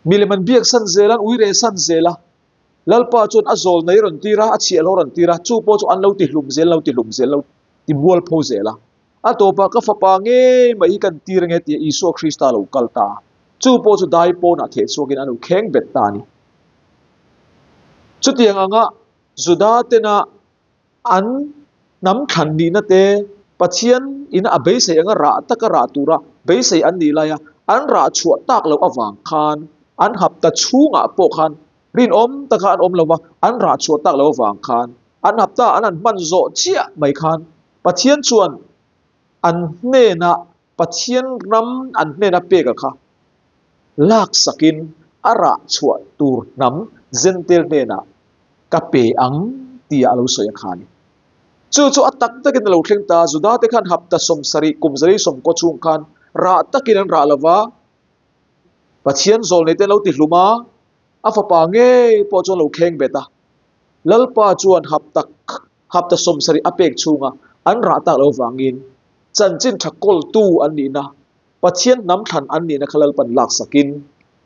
milem an biak san zel a, an ui reh san zel a. Lalpa chuan a zawl nei rawn tir a, a chhiahhlawh rawn tir a, chu pawh chu an lo ti hlum zel, lo ti hlum zel, lo ti mual pho zel a. A tawpah ka fapa ngei mai hi kan tir ange tia Isua Krista a lo kal ta a. Chu pawh chu dai pawnah theh chhuakin a lo kheng bet ta a ni. Chutiang anga Juda tena an hnam thlan nihna te Pathian ina a beisei anga rah taka rah tura beisei an nih laia an rah chhuah tak loh avang khan an hapta chhungah pawh khan rinawm taka an awm lova an rah chhuah tak loh avang khan an hapta an han hman zawh chiah mai khan Pathian chuan an hnenah Pathian ram an hnena peka kha laksakin a rah chhuah tur hnam Zentel hnenah ka pe ang tia a lo sawi a kha a ni. Chu chu a tak takin a lo thleng ta, Judate khan hapta 70 kum zali sawmkaw chhung khan rah takin an rah lo va, Pathian zawlneite an lo tihlum a, a fapa ngei pawh chuan a lo kheng bet a. Lalpa chuan hapta hapta 70 a pek chhunga an rah tak lo vangin chanchin tha kawltu an nihna, Pathian hnam thlan an nihna kha Lalpan laksakin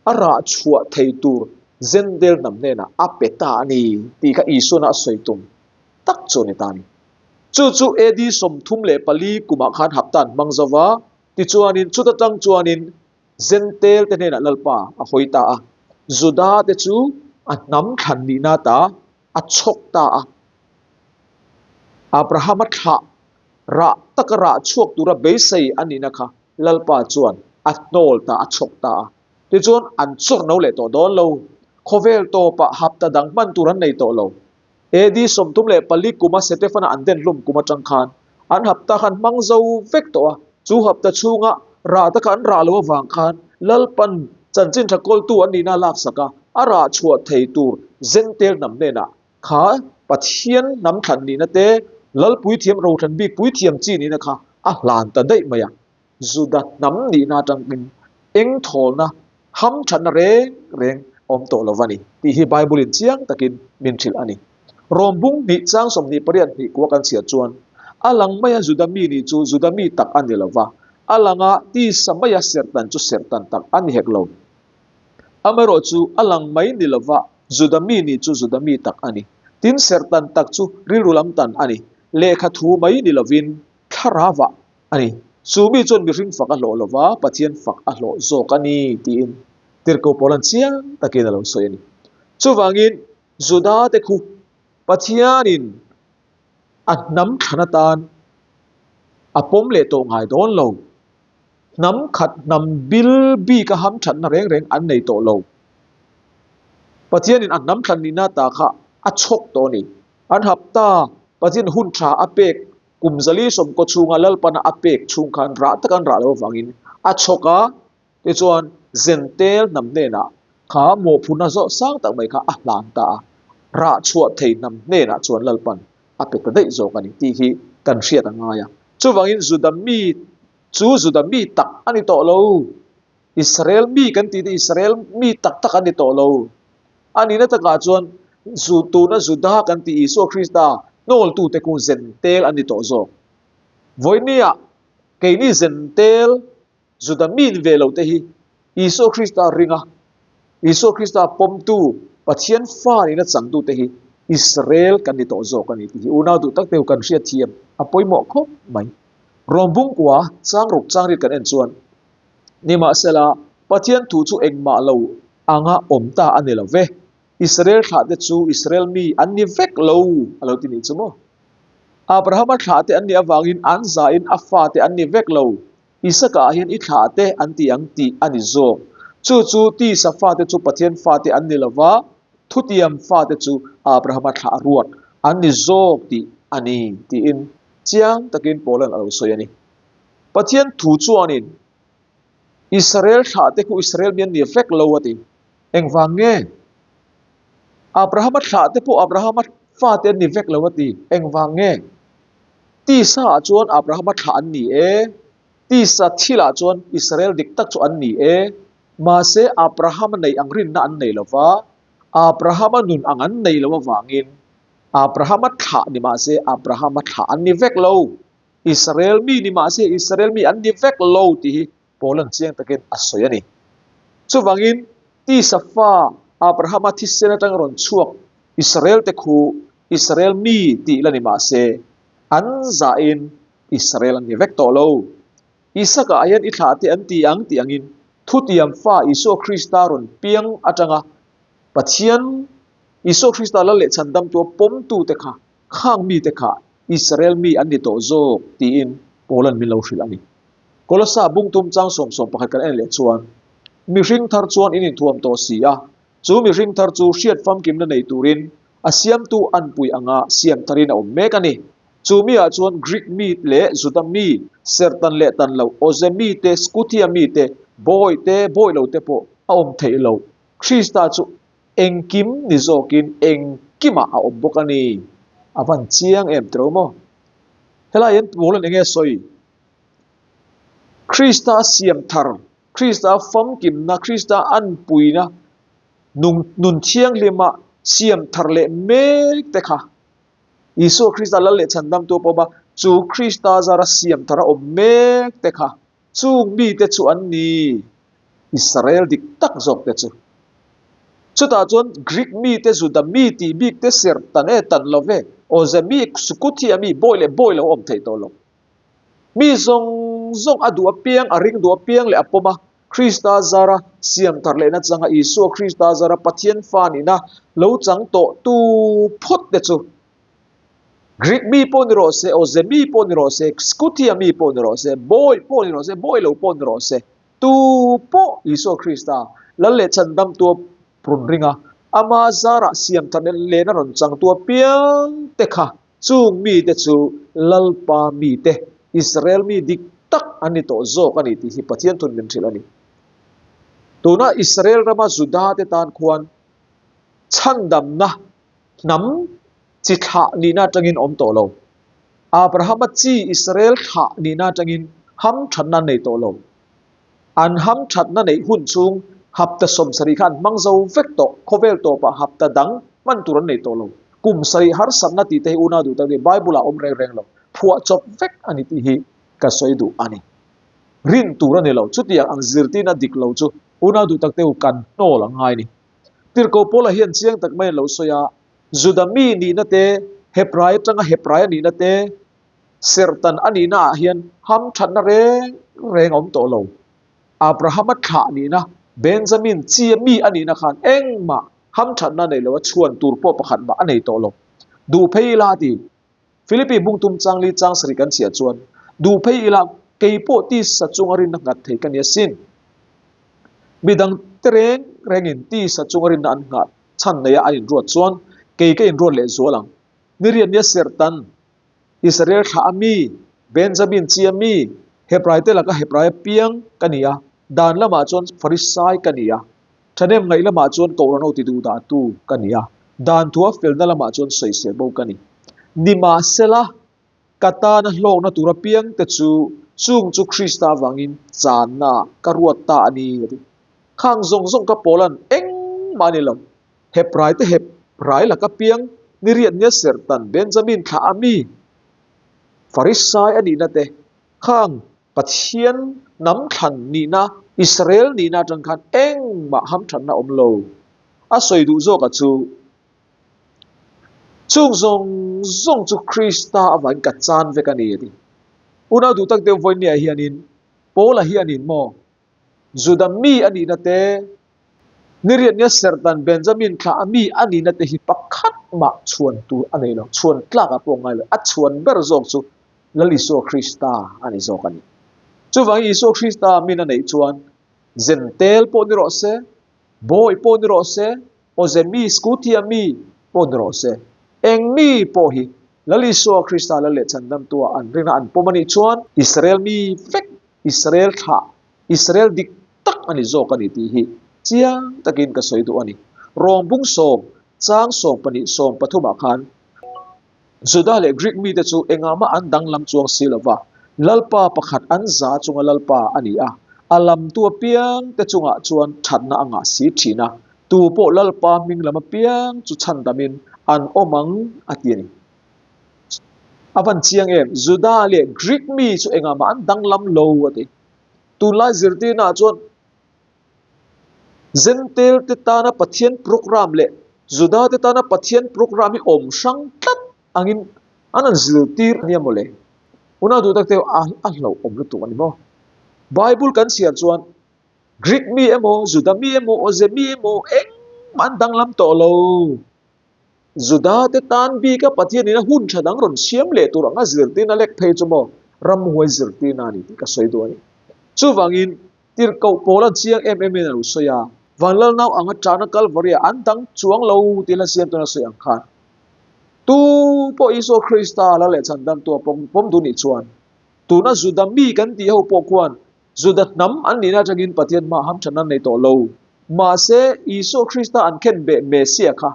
a rah chhuah thei tur Zendel hnam hnenah a pe ta a ni tih kha Isuana a sawi tum tak chu a ni ta a ni. Chu chu AD 34 kumah khan hapta an hmang zo va, tichuanin chuta tang chuanin Zentel te hnenah Lalpa a hawi ta a, Juda te chu a hnam thlan nihna ta a chhawk ta a. Abrahama thlah rah taka rah chhuak tura beisei a nihna kha Lalpa chuan a hnawl ta, a chhawk ta a. Tichuan an chawr no leh tawh dawn lo. Khawvel tawpah hapta dang hman tur an nei tawh lo. AD 34 kuma Setefana an den hlum kum atang khan an hapta khan hmang zo vek tawh a. Chu hapta chhunga rah taka an rah loh avang khan Lalpan chanchin tha kawltu an nihna a laksak a, a rah chhuah thei tur Zentel hnam hnenah kha Pathian hnam thlan nihna te, Lalpuithiam rothlan bik puithiam chi nihna kha a hlan ta daih mai a. Juda hnam nihna atangin eng thawlna ham thatna reng reng awm tawh lo va ni tih hi Bible in chiang takin min hrilh a ni. Rom bung hnih chang 28 hnih kua kan chhiar chuan a lang maia Juda mi nih chu Juda mi tak a ni lo va, a langa tisa maia serhtan chu serhtan tak a ni hek lo. Amaherawhchu a lang mai ni lo va, Juda mi nih chu Juda mi tak a ni. Tin, serhtan tak chu rilru lam tan a ni. Lehkha thu mai ni lovin thlarauah a ni. Chu mi chuan mihring fak a hlawh lo va, Pathian fak a hlawh zawk a ni, tiin Tirhkoh Paula'n chiang takin a lo sawi a ni. Chuvangin, Judate khu Pathianin a hnam thlan atan a pawm leh tawh ngai dawn lo. Hnam khat hnam bil bik a ham thatna reng reng an nei tawh lo. Pathianin a hnam thlan nihna ta kha a chhawk tawh a ni. An hapta Pathian hun tha a pek Kum 140 chhunga Lalpana a pek chhung khan rah taka an rah loh avangin a chhawk a, tichuan Zentel hnam hnenah kha mawhphurhna zawh sang tak mai kha a hlan ta a, rah chhuah thei hnam hnenah chuan Lalpan a pe ta daih zawk a ni tih hi kan hriat a ngai a. Chuvangin Juda mi chu Juda mi tak a ni tawh lo, Israel mi kan tih te Israel mi tak tak an ni tawh lo. A nihna takah chuan tuna Juda kan tih Isua Krista hnawltute khu zentel an ni tawh zawk. Vawinia keini zentel Juda min ve lo te hi Isua Krista ringa Isua Krista pawmtu Pathian fa nihna changtute hi Israel kan ni tawh zawk a ni tih hi unau duh tak te kan hriatthiam a pawimawh khawp mai. Rom bungkua changruk changrit kan en chuan Nimahsela, Pathian thu chu engmah lo anga awm ta a ni lo ve. Israel thlahte chu Israel mi an ni vek lo, a lo ti nih chu maw? Abrahama thlahte an nih avangin an zain a fate an ni vek lo. Isaka ah hian i thlahte an ti ang tih a ni zawk. Chu chu tisa fate chu Pathian fate an ni lo va, thutiam fate chu Abrahama thlah ruat an ni zawk tih a ni, tiin chiang takin Paula'n a lo sawi a ni. Pathian thu chuanin Israel thlahte khu Israel mi an ni vek lo a ti. Engvang nge? Abrahama thlahte pawh Abrahama fate an ni vek lo a ti. Engvang nge? Tisa ah chuan Abrahama thlah an ni e, tisa thilah chuan Israel dik tak chu an ni e, mahse Abrahama nei ang rinna an nei lo va, Abrahama nun ang an nei lo avangin Abrahama thlah ni mahse Abrahama thlah an ni vek lo. Israel mi ni mahse Israel mi an ni vek lo tih hi Paula'n chiang takin a sawi a ni. Chuvangin tisa fa Abrahama thisen atanga rawn chhuak Israel te khu Israel mi tih la ni mahse an zahin Israel an ni vek tawh lo. Isaka-ah hian i thlah te an ti ang tih angin thutiam fa Isua Krista rawn piang atanga Pathian Isua Krista lal leh chhandamtua pawmtute kha khang mite kha Israel mi an ni tawh zawk tiin Paula'n min lo hrilh a ni. Kolosa bungtum chang 11 kan en leh chuan, Mihring thar chuan in inthuam tawh si a, chu mihring thar chu hriat famkimna nei turin a siamtu anpui anga siam tharin a awm mek a ni. Chu miah chuan Greek mi leh Juda mi, sertan leh tan lo, Awze mite, Skuthia mite, bawi te, bawi lo te pawh a awm theih loh. Krista chu engkim ni zawkin engkimah a awm bawk a ni. A van chiang em tiro maw? Helai hian Paula'n enge a sawi? Krista siam thar, Krista famkimna, Krista anpuina nung nun thianghlima siam thar leh mek te kha Isua Krista lal leh chhandamtu a pawm a, chu Krista zara siam thar a awm mek te kha Chung mite chu an ni, Israel dik tak zawk te chu. Chutah chuan Greek mite, Juda mi tih bik te serh tan e tan lo ve, awze mi, Sukuthi a mi, bawi leh bawi lo awm theih tawh lo. Mi zawng zawng a duh apiang, a ring duh apiang leh a pawm a, Krista zara siam thar lehna changa Isua Krista zara Pathian fa nihna lo chang tawh tu phawt te chu Greek mi pawh ni rawh se, Awze mi pawh ni rawh se, Scuthia mi pawh ni rawh se, bawi pawh ni rawh se, bawi lo pawh ni rawh se, tu pawh Isua Krista Lal leh Chhandamtua rawn ring a, ama zarah siam that lehna rawn changtu apiang te kha chung mite chu Lalpa mite, Israel mi dik tak an ni tawh zawk a ni tih hi Pathian thun min hrilh a ni. Tuna Israel rama Juda te tan khuan chhandamna Hnam chi thlah nihna atangin awm tawh lo. Abrahama chi Israel thlah nihna atangin ham thatna an nei tawh lo. An ham thatna neih hun chhung hapta 70 kha an hmang zo vek tawh. Khawvel tawpah hapta dang hman tur an nei tawh lo. Kum sarih harsatna tih te hi unau duh tak ni Bible ah awm reng reng lo. Phuah chawp vek a ni tih hi ka sawi duh a ni. Rin tur a ni lo. Chutiang ang zirtirna dik lo chu unau duh tak te u kan hnawl ang ngai ni. Tirhkoh Paula hian chiang tak mai a lo sawi a, Juda mi nihna te, Hebrai atanga Hebrai a nihna te, serhtan a nihna ah hian hamthatna reng reng a awm tawh lo. Abrahama thlah nihna, Benjamin chi a mi a nihna khan engmah hamthatna a nei lo a, chhuan tur pawh pakhat mah a nei tawh lo. Duh phei ila a ti. Philippi bungtum changli chang sarih kan chhiah chuan, Duh phei ila, kei pawh tisa chunga rinna nghat thei ka ni asin. Midang te reng rengin tisa chunga rinna an nghah chhan neia an inruat chuan, kei ka inruat leh zual ang. Ni riat nia serhtan, Israel thlah a mi, Benjamin chi a mi, Hebrai te laka Hebrai piang ka ni a, dan lamah chuan Farisai ka ni a. Thahnem ngaih lamah chuan Kohhran ho ti duhdah tu ka ni a, dan thua felna lamah chuan sawisel bo ka ni. Nimahsela, ka tana hlawkna tur apiang te chu chung chu Krista avangin channa ka ruat ta a ni a ti. Khang zawng zawng ka pawlan engmah a ni lo. Hebrai te Hebrai laka piang ni riat nia serhtan Benjamin thlah a mi Farisai a nihna te khang Pathian hnam thlan nihna, Israel nihna atang khan engmah hamthatna awm lo. A sawi duh zawkah chu, Chung zawng zawng chu Krista avangin ka chan vek a ni, a ti. Unau duh tak deuh vawinia hianin Paula hianin maw Juda mi a nihna te, ni riat nia serhtan Benjamin thlah a mi a nihna te hi pakhat mah chhuan tur a nei lo, chhuan tlakah pawh ngai lo. A chhuan ber zawk chu Lal Isua Krista a ni zawk a ni. Chuvangin Isua Krista min a neih chuan Zentel pawh ni rawh se, Bawi pawh ni rawh se, Awze mi, Skuthia mi pawh ni rawh se, eng mi pawh hi Lal Isua Krista Lal leh Chhandamtua an ringa an pawm a nih chuan Israel mi vek, Israel thlah, Israel dik tak a ni zawk a ni tih hi chiang takin ka sawi duh a ni. Rawngbung sawm, chang 12 13 ah khan Juda leh Greek mite chu engah mah an danglam chuang si lo va, Lalpa pakhat an za chunga Lalpa a ni a, a lamtu apiang te chungah chuan thatna a ngah si thin a, tu pawh Lalpa hming lam apiang chu chhandamin an awm ang a ti a ni. A van chiang em? Juda leh Greek mi chu engah mah an danglam lo a ti. Tunlai zirtirnaah chuan Zentel te tana Pathian program leh Juda te tana Pathian program hi awm hrang tlat angin an han zirtir ania mawle. Unau duh tak te a a hlauh awm lutuk a ni maw? Bible kan chhiar chuan Greek mi emaw, Juda mi emaw, Awze mi emaw engmah an danglam tawh lo. Juda te tan bika Pathianin a hun tha dang rawn siam leh tur anga zirtirna lek phei chu maw ramhuai zirtirna a ni tih ka sawi duh a ni. Chuvangin Tirhkoh pawl an chiang em em in a lo sawi a, Vanlal nau anga ṭahna Kalvaria an dang chuang lo tih la siam tuna sawi ang khan tu pawh Isua Krista la leh chhandamtu a pawm pawm duh nih chuan tuna Juda mi kan tih ho pawh khuan Juda hnam an nihna atangin Pathian hma hamṭhatna an nei tawh lo. Mahse, Isua Krista an khen beh Messiah kha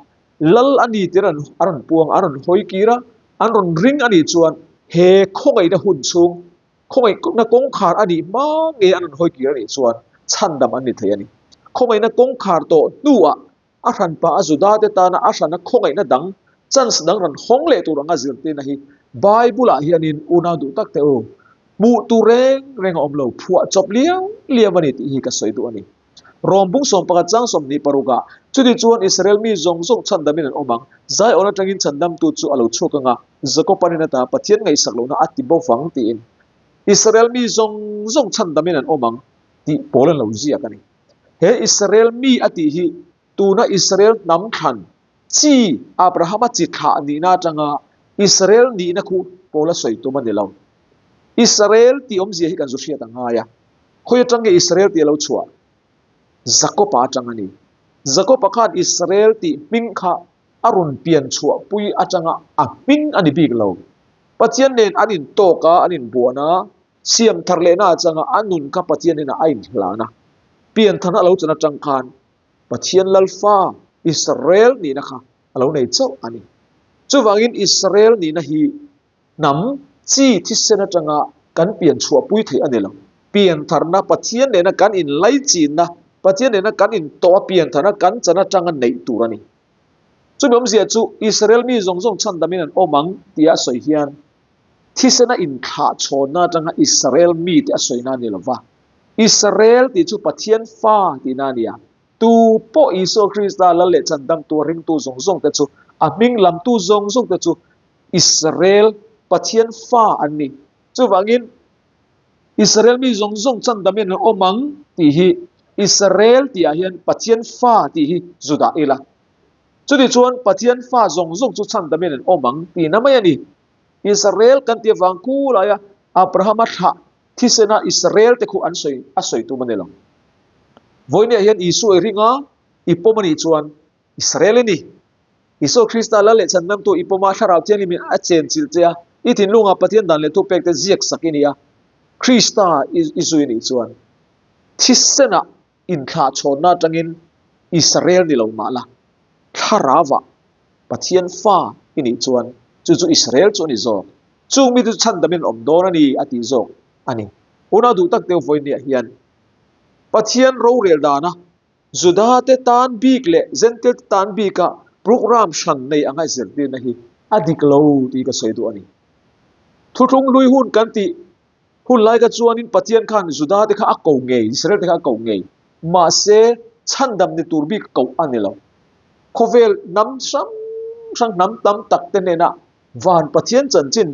Lal a ni tir an a rawn puang, a rawn hawi kir a, an rawn ring a nih chuan he khawngaihna hun chhung Khawngaihna kawngkhar a nih hma nge an rawn hawi kir a nih chuan chhandam an ni thei a ni. Khawngaihna kawngkhar tawh hnuah a hranpa a Judate tana a hrana khawngaihna dang, chance dang rawn hawng leh tur anga zirtirna hi Bible-ah hianin unau duh tak teh u, hmuh tur reng reng a awm lo, phuah chawp liau liau a ni tih hi ka sawi duh a ni. Rom bung 11 chang 26 ah, Chuti chuan Israel mi zawng zawng chhandamin an awm ang, Zion atangin chhandamtu chu a lo chhuak ang a, Jakob an in ata Pathian ngaihsak lohna a ti bo vang tiin Israel mi zawng zawng chhandamin an awm ang tih pawl an lo ziak a ni. He Israel mi a tih hi tuna Israel hnam thlan chi Abrahama chi thlah nihna atanga Israel nihna khu pawl a sawi tum a ni lo. Israel tih awmzia hi kan zu hriat a ngai a. Khawi atang nge Israel tih a lo chhuah? Jakob-a atang a ni. Jakob-a khan Israel tih hming kha a rawn pian chhuah pui atanga a hming a ni bik lo. Pathian nen an intawk a, an inbuan a, siam thar lehna atanga a nun kha Pathian hnenah a inhlan a. Pian tharna a lo chan atang khan Pathian Lalfa Israel nihna kha a lo nei chauh a ni. Chuvangin Israel nihna hi Hnam chi thisen atanga kan pian chhuahpui theih a ni lo. Piantharna, Pathian nena kan inlaichinna, Pathian nena kan intawh a piantharna kan chan atanga neih tur a ni. Chumi awmzia chu Israel mi zawng zawng chhandamin an awm ang tia a sawi hian thisena inthlah chhawnna atanga Israel mite a sawina a ni lo va. Israel tih chu Pathian fa tihna a ni a. Tu pawh Isua Krista lal leh chandamtu a ringtu zawng zawngte chu, a hming lamtu zawng zawngte chu Israel Pathian fa an ni. Chuvangin, Israel mi zawng zawng chan damin an awm ang tih hi Israel tihah hian Pathian fa tih hi zu dah ila. Chutichuan Pathian fa zawng zawng chu chan damin an awm ang tihna mai a ni. Israel kan tih avang khu laia Abrahama thlah thisena Israel te khu an sawi a sawi tum a ni lo. Vawinia hian Isua i ring a, i pawm a nih chuan Israel i ni. Isua Krista lal leh chhandamtu i pawma Thlarau Thianghlimin a chenchilh che a, i thinlungah Pathian dan leh thupekte ziak sak i ni a, Krista i zui nih chuan thisenah inthlahchhawnna atangin Israel ni lo mah la, Thlarauah Pathian fa i nih chuan chu chu Israel chu a ni zawk. Chung mite chu chhandamin an awm dawn a ni a tih zawk a ni. Unau duh tak deuh vawinia hian Pathian rorel dana Judate tan bik leh Jentail-te tan bika programme hran nei anga zirtirna hi a dik lo tih ka sawi duh a ni. Thuthlung hlui hun kan tih hun lai kha chuanin Pathian khan Judate kha a ko ngei, Israel-te kha a ko ngei. Mahse, chhandam ni tur bik koh a ni lo. Khawvel hnam hrang hrang, hnam tam tak te hnena van Pathian chanchin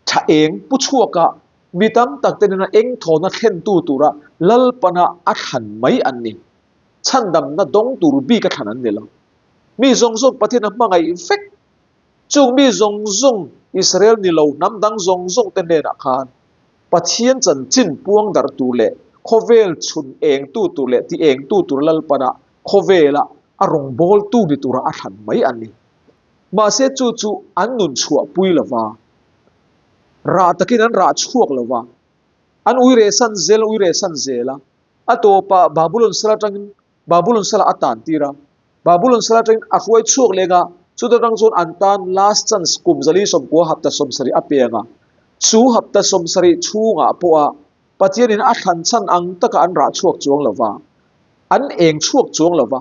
tha eng pu chhuaka Mi tam tak te nena eng thawhna thlentu tura Lalpana a thlan mai an ni. Chhandamna dawng tur bik a thlan an ni lo. Mi zawng zawng Pathian a hmangaih vek. Chung mi zawng zawng Israel ni lo hnam dang zawng zawng te hnenah khan Pathian chanchin puang darh tur leh khawvel chhun engtu tur leh ti engtu tur Lalpana khawvela a rawngbawltu ni tura a thlan mai an ni. Mahse chu chu an nun chhuahpui lova. Rah takin an rah chhuak lo va, an ui reh san zel, ui reh san zel a. A tawpah Babulon sal atangin Babulon salah a tan tir a. Babulon sal atangin a hruai chhuak leng a, chuta tang chuan an tan last chance kum 490 hapta 70 a peng a. Chu hapta 70 chhungah pawha Pathianin a thlan chhan ang taka an rah chhuak chuang lo va, an eng chhuak chuang lo va,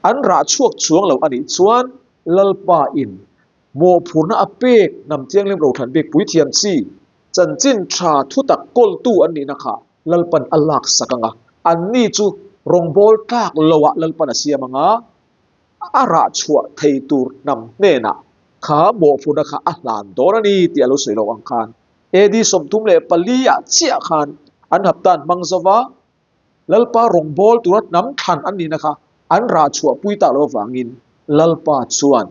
an rah chhuak chuang lo a nih chuan Lalpa in Mawhphurhna a pek hnam thianghlim rothlan bik puithiam chi, chanchin tha thutak kawltu an nihna kha Lalpan a lak sak ang a, anni chu rawngbâwl tlâk loah Lalpan a siam ang a, a rah chhuah thei tur hnam hnenah Kha mawhphurhna kha a hlan dawn a ni tih a lo sawi loh ang khan AD 34 ah chiah khan an hapta an hmang zo va, Lalpa rawngbâwl tura hnam thlan an nihna kha an rah chhuahpui tak loh avangin Lalpa chuan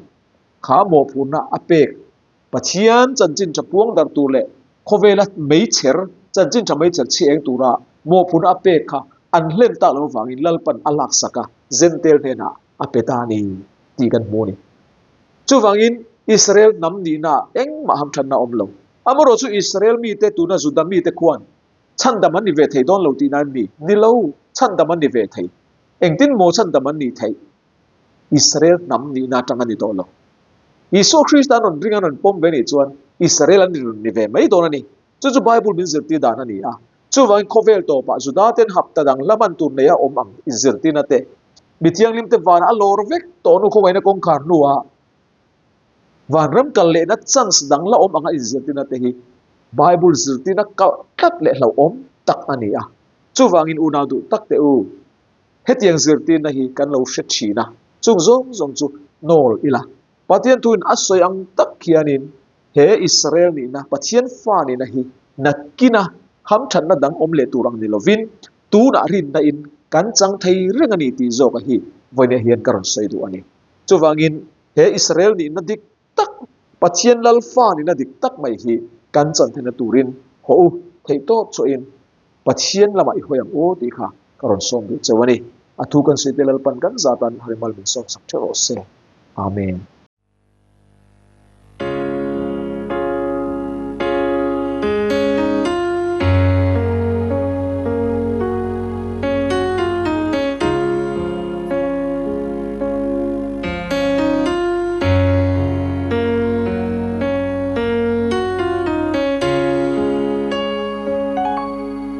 kha mawhphurhna a pek Pathian chanchin tha puang darh tur leh khawvela meichher chanchin tha meichher chhi eng tura mawhphurhna a pek kha an hlen tak loh avangin Lalpan a laksak a, Zentel hnenah a pe ta a ni tih kan hmu a ni. Chuvangin Israel hnam nihna engmah hamthanna a awm lo. Amaherawh chu Israel mite tuna Juda mite khuan chhandam an ni ve thei dawn lo tihna an ni. Ni lo, chhandam an ni ve thei. Engtin maw chhandam an nih theih? Israel hnam nihna atang a ni tawh lo. Isua Krista an rawn ring an rawn pawm ve nih chuan Israel an rawn ni ve mai dawn a ni. Chu chu Bible min zirtir dan a ni a. Chuvangin khawvel tawpah Judaten hapta dang hla man tur neia awm ang inzirtirna te, mi thianghlimte vanah a lawr vek tawh hnu khawngaihna kawngkhar hnuah vanram kal lehna chance dang la awm anga inzirtirna te hi Bible zirtirna kalh tlat leh hlauhawm tak a ni a. Chuvangin unau duh tak teh u, hetiang zirtirna hi kan lo hre thin a, chung zawng zawng chu nawl ila. Pathian thuin a sawi ang tak hianin He Israel nihna, Pathian fa nihna hi nakkina hamthatna dang awm leh tur ang ni lovin, tunah rinna in kan chang thei reng a ni tih zawka hi vawinia hian ka rawn sawi duh a ni. Chuvangin he Israel nihna dik tak, Pathian lal fa nihna dik tak mai hi kan chan theihna turin haw u theih tawp chawhin Pathian lamah i hawi ang u tih kha ka rawn sawm duh cheu a ni. A thu kan sawi te Lalpan kan zatan Harimal min sawmsak theuh rawh se. Amen.